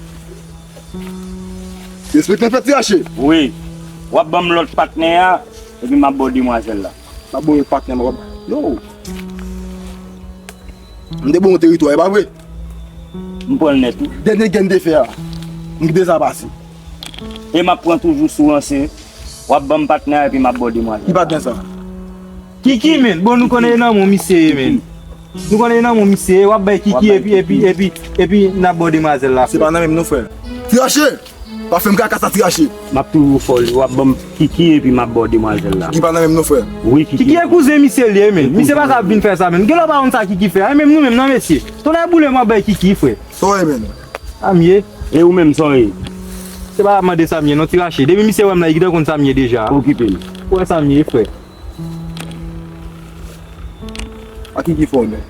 Derespekte fèt, T H. Wi. W ap ban m lòt patnè a, epi m ap ba w demwazèl la. M ap ba w lòt patnè a, m ap. Yo. M te ba w yon teritwa, e pa vre? M pran l nèt, wi. Dènye gen m te fè a, m kite sa pase. E m ap pran toujou sou ranse. W ap ban m patnè a epi m ap ba w demwazèl. Ki patnè sa? Kiki, men. Bon, nou konnen e nan men w misye ye, men. Nou konnen e nan men w misye ye, w ap bay Kiki epi, epi, epi, epi n ap ba w demwazèl la, frè. Se pa nan men m non, frè. T H, pa fè m kaka sa, T H. M ap toujou fè w li, w ap ban m Kiki epi m ap ba w demwazèl la. Kiki pa nan men m non, frè. Wi, Kiki. Kiki e kouzen misye li ye, men. Misye pa ka ap vin fè sa, men. Genlè w pa konn sa Kiki fè a, e menm nou menm nan, mesye. Tonnè boule m ap bay Kiki, frè. Sa w ye, men? Sa m ye. E ou menm, sa w ye? Se pa mande sa m ye, non, T H. Depi misye wè m la, li gentan konn sa m ye deja. Okipe l. Ou wè sa m ye, frè. Sa Kiki fè w, men?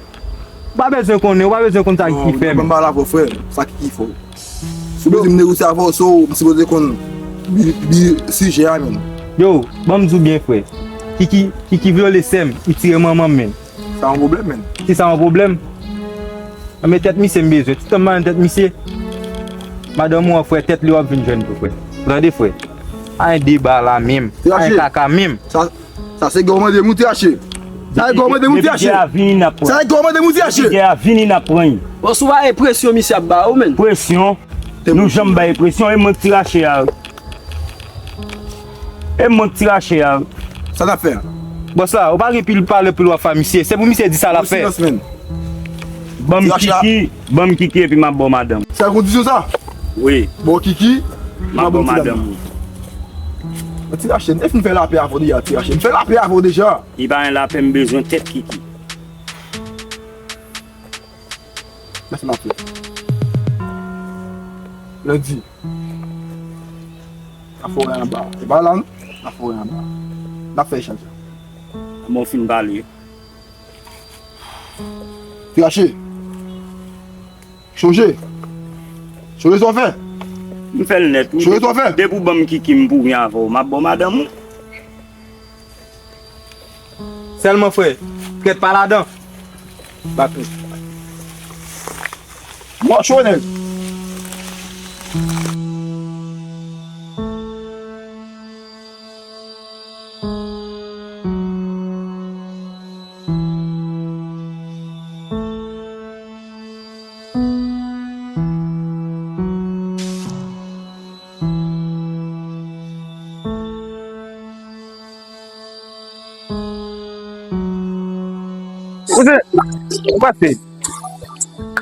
Ou pa bezwen konnen, ou pa bezwen konn sa Kiki fè, men. Non, ban m pale avè w, frè. Sa Kiki fè w. Si w bezwen m negosye avè w, so, m sipoze konn bi, bi sijè a, men. Yo, ban m di w byen, frè. Kiki, Kiki vyole sè m, li tire manman m, men. Sa yon pwoblèm, men. Si sa yon pwoblèm, men tèt misye m bezwen. Tout tan m pa jwenn tèt misye, madanm ou an, frè, tèt li w ap vin jwenn tou, frè. Ou tande, frè? Pa gen deba la menm. Pa gen kaka menm. Sa, sa se gòmande m, T H. Sa se gòmande m, T H. Depi gè a vini, n ap pran. Sa se gòmande m, T H. Depi gè a vini, n ap pran. Bon, si w pa gen presyon, misye ap ba ou, men. Presyon? Nou janm bay presyon, e mwen k tire rache a. E mwen k tire rache a. Sa n ap fè a? Bòs la, ou pa gen pil pale pil w ap fè a misye. Se pou misye di sa l ap fè. Silans, men. Ban m Kiki, ban m Kiki epi m ap ba w madanm. Sèl kondisyon sa? Wi. Ba w Kiki, m ap ba w madanm. Ti Rachel, m te fin fè lapè avè w deja, Ti Rachel. M fè lapè avè w deja. Li pa gen lapè, m bezwen tèt Kiki. Mèsi, m ap fè. Lendi. Nan forè anba. E pa la, non? Nan forè anba. N ap fè echanj la. Mwen fin pale. Ti Rachel. Chonje. Chonje sa w fè. M fè l nèt, wi. Chonje sa w fè. Depi w ban m Kiki, m pou byen avè w. M ap ba w madanm ou. Sèlman, frè, trèt pa ladan. Batri. Mò cho, nèg. Ou se, ou pase.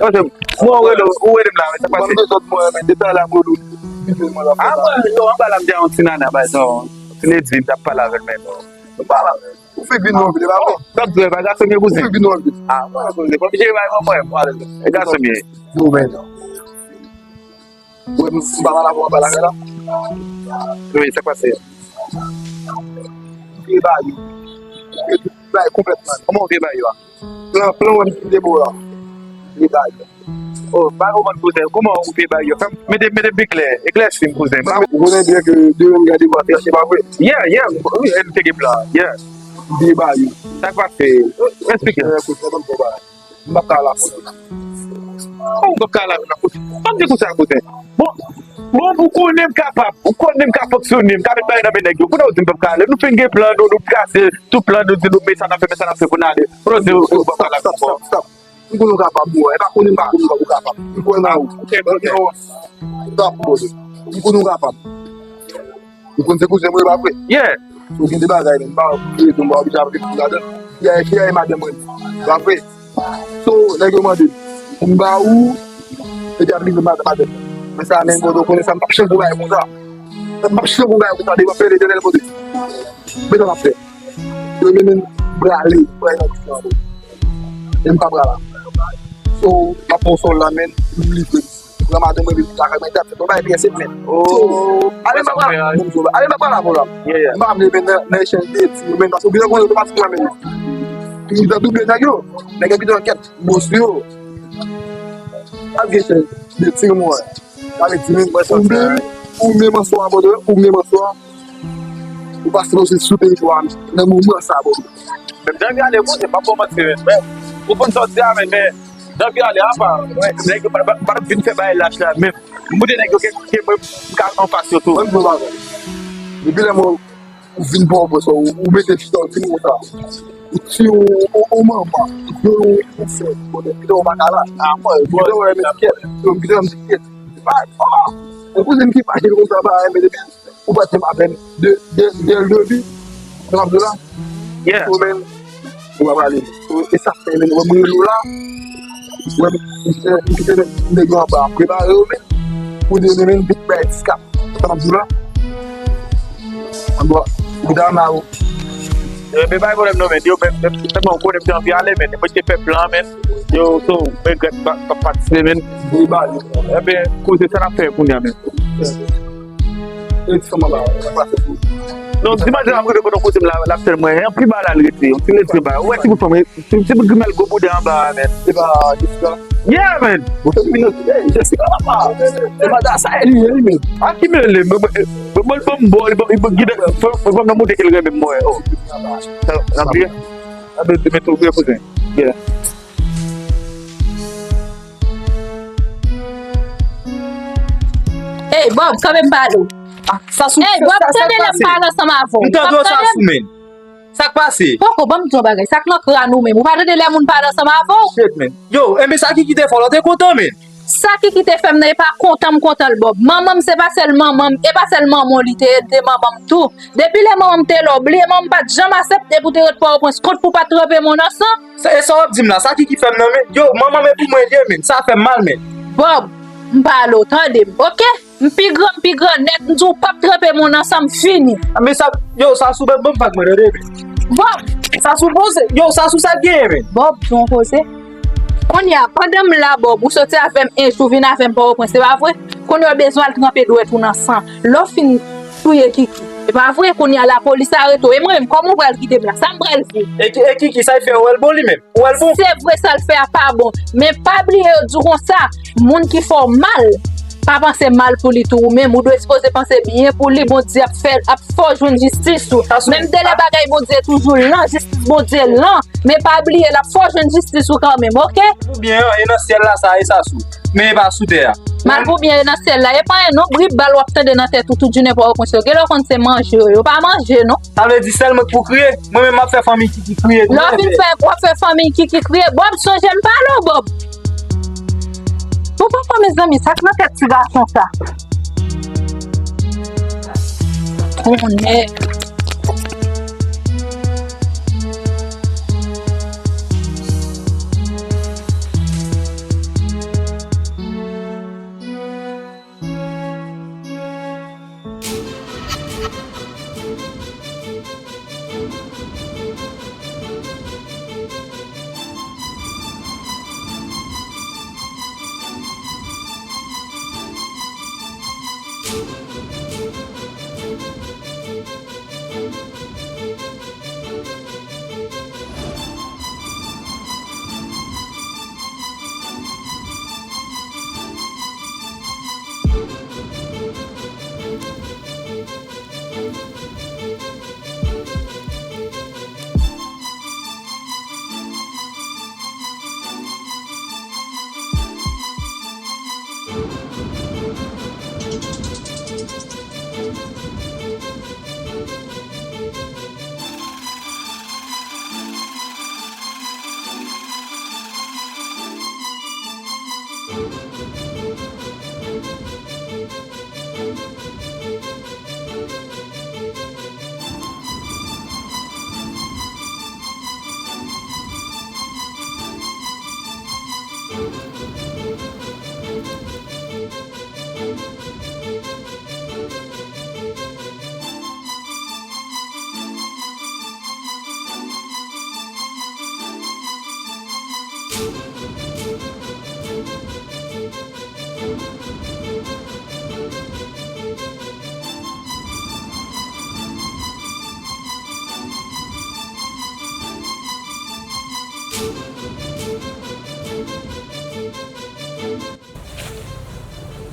Ou se, mwen ou rele, ou rele m la, men sa pase. Mwen m de zòt mwen, men depi talè a m rele w. Ah, mwen, non, anba la m te yon ti nana, bay, non. Ti Nedvin, t ap pale avè l, men non. Ou fèk vin nan vil, e pa vre? Sa m di w, e pa gason m ye, kouzen. Ou fèk vin nan vil. Ah, mwen, kouzen, pa oblije bay mwen, mwen, mwen, e gason m ye. Yo, men non. Ou wè m, m pa mal avè w anba lakay la? Wi, sa k pase? Vye bagay. Vye bagay konplètman. Kòman w vye bagay yo a? Plan, plan w wè m kite bò la. Vye bagay. Oh, pa konprann kouzen. Kòman w vye bagay yo? Fè m, mete, mete pi klè. Eklèsi m, kouzen. Ou konnen byen ke demen m gade w ap chèche, pa vre? Yeah, yeah. Wi, m te gen plan. Yeah. Vye bagay yo. Sa k pase? Esplike. Eh, kout, mwen ban m fè bagay. M p ap ka al la. Kòman m p ap ka al la, la kote? Sa m di konsa, kote? Bon, bon, ou konnen m kapab. Ou konnen m ka fonksyone. M ka met bagay nan men nèg yo. Kounye a ou di m p ap ka ale. Nou fin gen plan nou, nou trase tout plan nou, di nou men sa n ap fè, men sa n ap fè pou n ale. Kounye a ou di ou p ap ka al la. Stop, stop, stop, stop. M konnen w kapab, bro. E pa konnen m pa konnen w kapab. M kwè nan ou. Ok, ok. Stop, bro. M konnen w kapab. Ou konn se kouzen mwen, pa vre? Yeah. So, gen de bagay, men, m pa vle tou, m pa oblije ap reflechi ladan. Kiyès, kiyès madanm mwen? Pa vre? So, nèg yo mande m pou m ba ou, epi ap livre madanm, madanm. Men sa, men, bon, ou konnen sa, m p ap change yon bagay konsa. M p ap change yon bagay konsa, depi m ap pede Etènèl, Bondye. Men sa m ap fè. Yo, men, men, m prale, prale nan kouzen an, bro. E m pa prale. So, m ap pran sòl la, men, m livre. pran madanm mwen, vin lakay mwen, dat, se yon bagay trè senp, men. Oh, ale, m pa pral, ale, m pa pral avè w la. M pa vle, men, nan, nan echanj de ti, men, paske ou byen konnen otomatikman, men, m te double nèg yo. Nèg yo ki te ankèt, bòs yo. Pa gen echanj de ti, mwen. Sa vle di, men, ou menm, ou menm an swa, brother, ou menm an swa, ou pa sipoze sou teritwa a nan moman sa, brother. Men jan m ale, koze, m ap ba w manti, men, men, ou konn sa w di a, men, men, jan m ale a, pa, nèg yo pa, pa, pa vin fè bagay lach la, men, m koute nèg yo ke, ke mwen, m ka anfas yo tou. Mwen, m di yon bagay. Depi lè mwen, ou vin Pòtoprens, ou, ou mete chita, ou di konsa. Ou tiye yon, yon, yon manman, ou tiye yon, yon sè, kote pito w pa ka la. Pito w renmen ti kèt, yo pito w renmen ti kèt. Ou kouzin ki fache konsa, pa renmen depi ou pa janm avè m de, de, de, de debi. Nan m la. Yeah. Ou menm, ou pa prale. E sa fè, men, ou wè mwen rele w la. Ou wè m, m kite nèg yo anba ap prepare yo, men. Ou de, men, vit bay diskap. Sa m ap di w la. Anba, ou da ma ou. Yo, men pa gen pwoblèm non, men. Yo, men, men, sèlman ou konnen m te anvi ale, men. Mwen te fè plan, men. Yo, so, m regrèt pa, pa patisipe, men. Ebyen, koze sa n ap fè kounye a, men. E ti fanm anba, sa pase tou. Non, di manzè ap rete kote kote m la, l ap tèl mwen. Yon pi ba la l rete, yon ti leve ba. Ou wè ti bout fanm, ti, ti bout grimèl gwo bouda anba a, men. Se pa Jessica? Yeah, man. Ou te vin nan, hey, Jessica papa. Se pa da sa, li, li, men. A ki men li, men, men, men, bon, bon, bon, bon, gide, fò, fò nan monte ke l renmen mwen. Oh. Sa, n ap di, a, men, men, tou, men, kouzen. Yeah. Hey, Bob, kanpe m pale w. Ah, sa sou, hey, Bob, sa, sa tande lè m pale ansanm avè w. M tande w, sa sou, men. Sa k pase? Poko, ban m di yon bagay. Sa k nan kràn ou menm? Ou pa tande lè moun pale ansanm avè w? Shit, man. Yo, enben sa Kiki te fè w la, w te kontan, man? Sa Kiki te fè m nan, e pa kontan m kontan l, Bob. Manman m, se pa sèl manman m, e pa sèl manman w li te ye, l te manman m tou. Depi lè manman m te la, w bliye manman m pa t janm aksepte pou te ret Pòtoprens kont pou w pa t tranpe m nan san. Sa, e sa w ap di m la, sa Kiki fè m nan, men? Yo, manman m e pou mwen l ye, men. Sa fè m mal, men. Bob, m pale w, tande m, oke? M pi gran, m pi gran nèt, m di w p ap tranpe m nan san, m fini. A, men sa, yo, sa sou ban m vag mwen, tande, men. Bob! Sa sou poze, yo, sa sou sa k genyen, men. Bob, di yon koze. Kounye a, pandan m la, Bob, ou soti avè m en jou, vin avè m Pòtoprens, se pa vre? Kounye a, w bezwen al tranpe dwèt ou nan san. Lè w fin touye Kiki, se pa vre? Kounye a, lapolis arete w. E mwen menm, kòman w pral kite m la? Sa m pral viv? E, e Kiki, sa l fè, ou wè l bon li menm? Ou wè l bon? Se vre, sa l fè a pa bon. Men pa bliye, yo di w konsa, moun ki fè w mal, pa panse mal pou li tou. Ou menm, ou dwe sipoze panse byen pou li. Bondye ap fè, ap fè w jwenn jistis ou. Menm de lè bagay Bondye toujou lan, jistis Bondye lan. Men pa bliye, l ap fè w jwenn jistis ou kanmenm, oke? Pou byen an, e nan syèl la sa, e sa sou. Men e pa sou tè a. Mal pou byen, e nan syèl la. E pa yon non, brib bal w ap tande nan tèt ou tout jounen Pòtoprens yo. Gen lè w konn se manje yo, yo pa manje, non. Sa vle di sèlman k pou kriye? Mwen menm m ap fè fanmi Kiki kriye. Lè w vin fè, w ap fè fanmi Kiki kriye. Bob, sonje m pale w, Bob. Ou konprann, mezanmi, sa k nan tèt ti gason sa? Tonnè.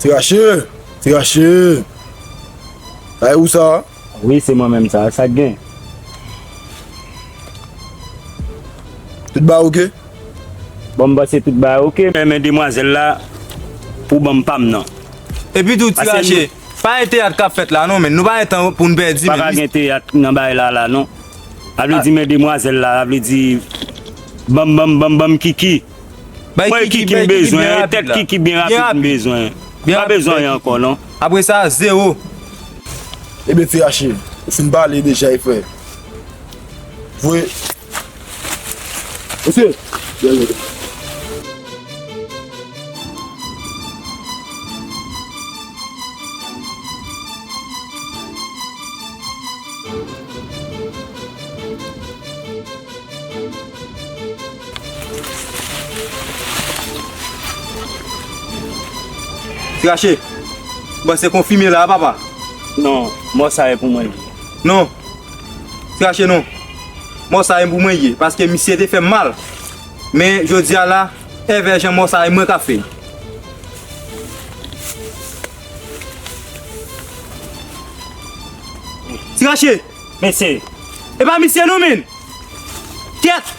Tirache! Tirache! Sa e ou sa? Wi, se mwen menm sa. Sa k gen? Tout bagay oke? Bon, m panse tout bagay oke, men, men demwazèl la, pou ban m pa m nan. Epi tou, Tirache, pa gen teyat k ap fèt la non, men nou pa gen tan pou n pèdi, men. Pa ka gen teyat nan bagay la, la, non. Sa vle di, men demwazèl la, sa vle di, ban m, ban m, ban m, ban m kiki. Mwen kiki m bezwen, tèt kiki byen rapid m bezwen. M pa bezwen anyen ankò, non. Apre sa, zewo. Ebyen, Tirache, ou fin pale deja, wi, frè. Voye. Mesye. Tirache, bon, se konfime la, papa. Non, mò sa e pou mwen li ye. Non. Tirache non. Mò sa e pou mwen li ye, paske misye te fè m mal. Men, jodi a la, envè jan mò sa e mwen k ap fè l. Tirache! Mesye! E pa misye non, men! Kyèt!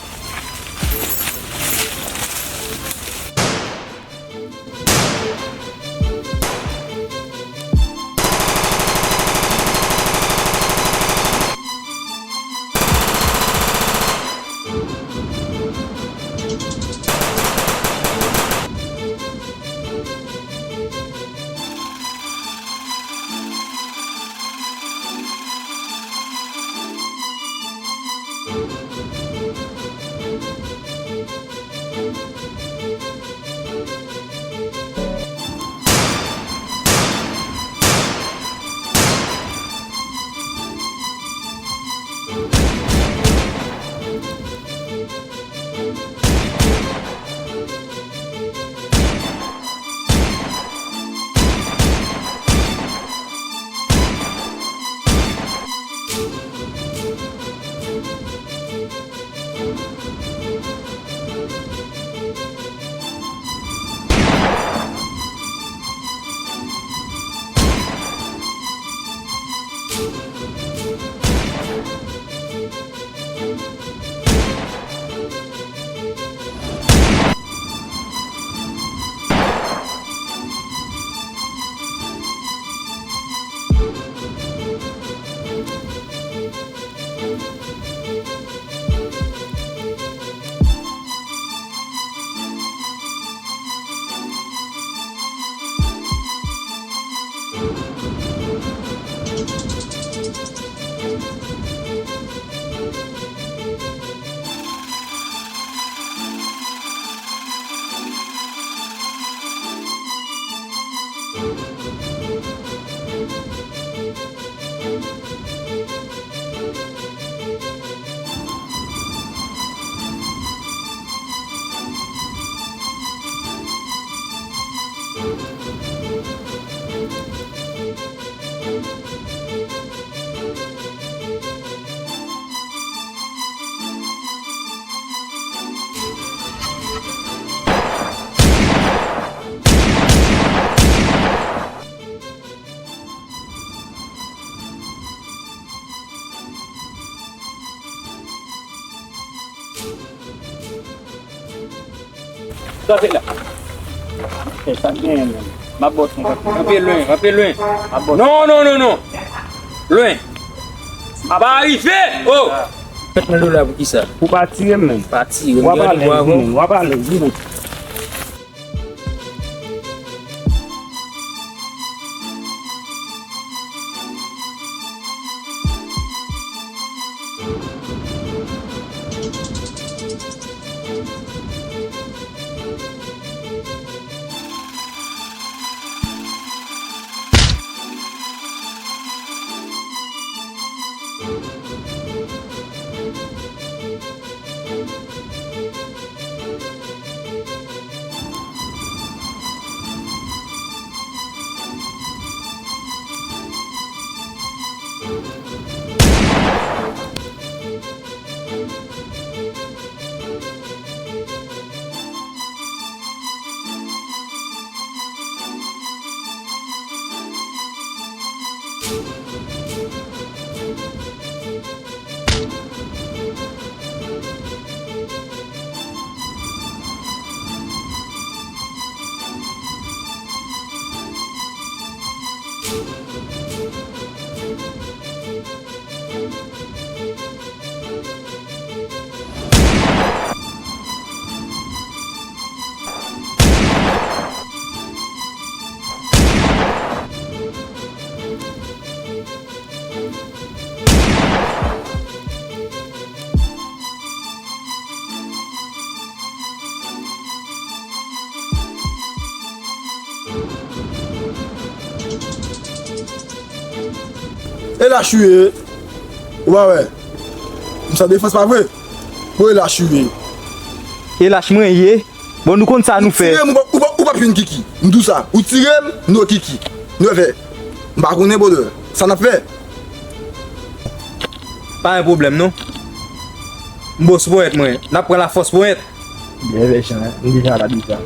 Sa se la. E sa k genyen menm? M ap bòs yon kanpe. Kanpe lwen, kanpe lwen. M ap bòs. Non, non, non, non. Lwen. Pa rive. Oh. Fèt nan do la pou kisa? Ou pa tire m menm. Pa tire m. W ap alèz, wi, menm. W ap alèz, wi, menm. E lach ou ye? Ou pa wè? M san defans pa vre? Ou e lach ou ye? E lach mwen ye? Bon, nou konn sa nou fè. Ou tire m, ou pa, ou pa, ou pa fin kiki. M di w sa. Ou tire m, nou kiki. Nou fè. M pa konnen, brother. Sa n ap fè? Pa gen pwoblèm, non. M bon sou ponyèt mwen. N ap pran lafòs ponyèt. Byen fè, Jan. M deja la deja.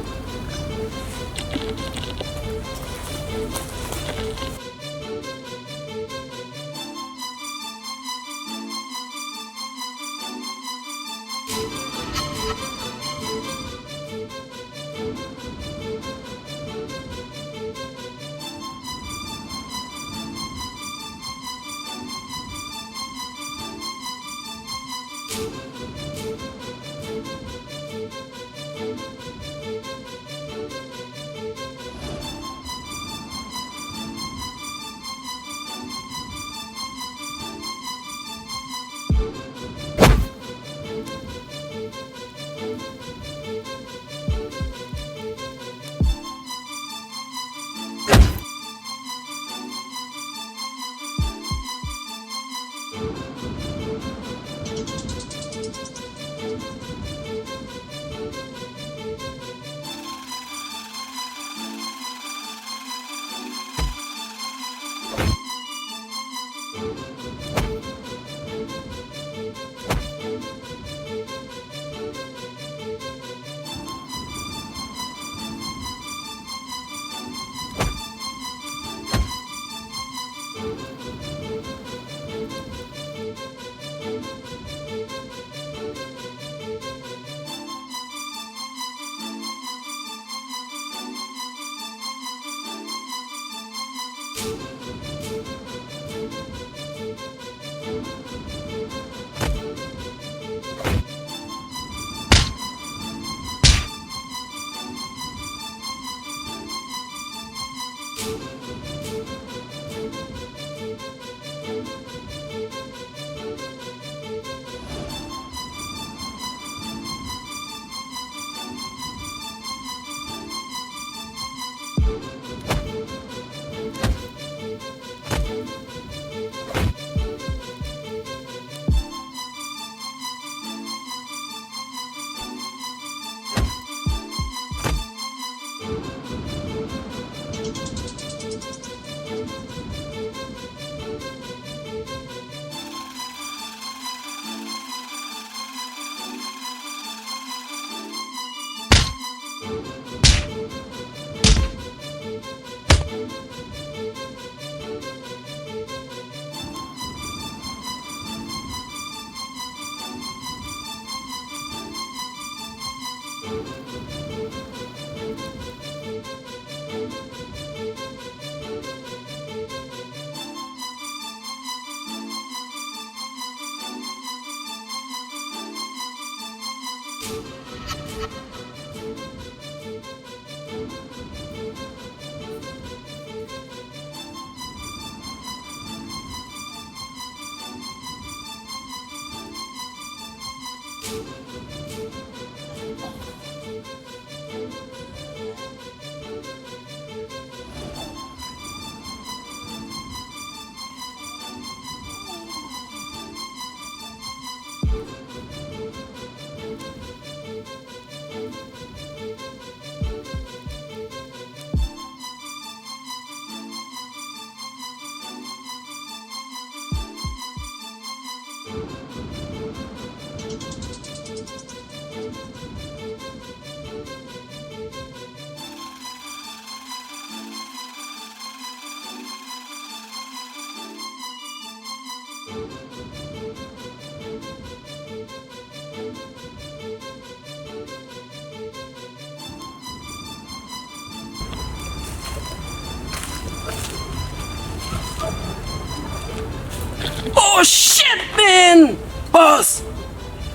Oh shit, man! Boss!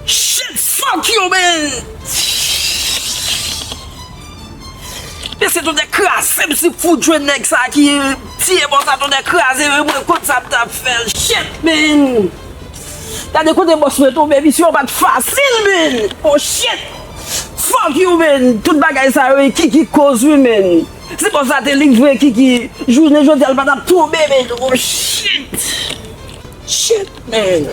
Shit, fuck you, man! Mesye, tonnè kraze m, si m fout jwenn nèg sa ki tiye bòs la, tonnè kraze m, mwen konn sa m t ap fè l. Shit, man! Gade kote bòs mwen tonbe, misyon pa t fasil, man! Oh shit! Fuck you, man! Tout bagay sa yo, e Kiki k koz wi, man! Si bòs la te livre Kiki, jounen jodi a, l pa t ap tonbe, man! Oh shit! Shit, man!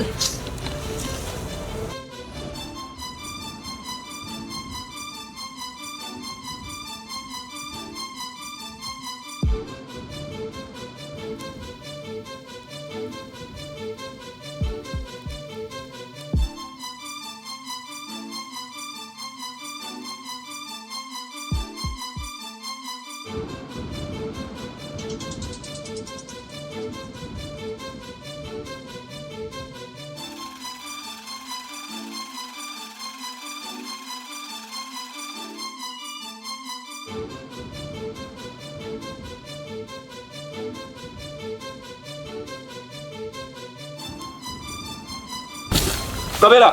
Kanpe la!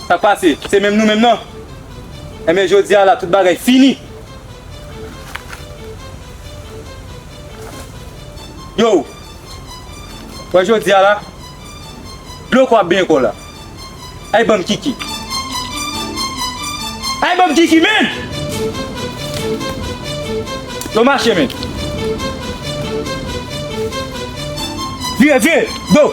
Sa k pase? Se menm nou menm nan? Enben, jodi a la, tout bagay fini! Yo! Wè jodi a la, dlo kò ap benyen kò la. Ay, ban m Kiki. Ay, ban m Kiki, men! Yo mache, men. Vire, vire, go!